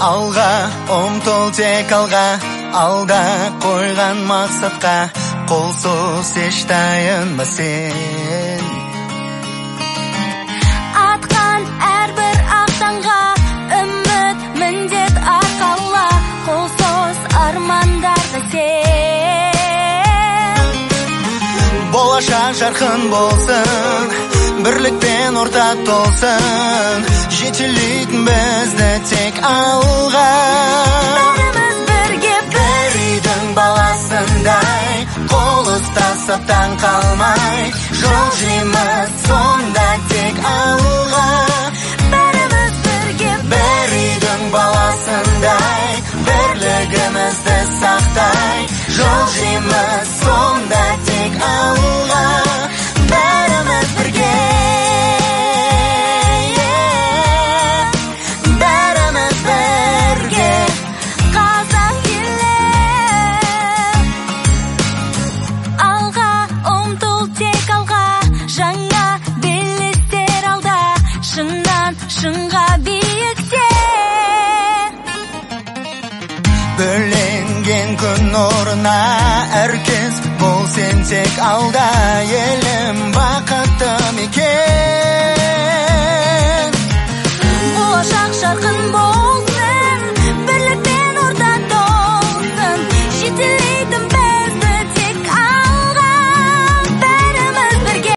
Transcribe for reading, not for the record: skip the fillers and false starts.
Алға ұмтыл тек алға, алда қойған мақсатқа қол соз еш тайынба сен. Атқан әрбір ақ таңға үміт міндет арқала, қол соз армандарға сен. Болашақ жарқын болсын, бірлікпен орта толсын, жетелейтін бізді тек алға. Бәріміз бірге бір үйдің баласындай, қол ұстасып таң қалмай, жылжимыз сонда тек алға. Бәріміз бірге бір үйдің баласындай, бірлігімізді сақтай, жылжимыз сонда тек алға. Бәріміз бірге, бәріміз бірге, қазақ елі. Алға ұмтыл тек алға, жаңа белестер алда, шыңнан шыңға биікте. Бөленген күн нұрына әркез бол сен тек алда, елім бақытты мекен.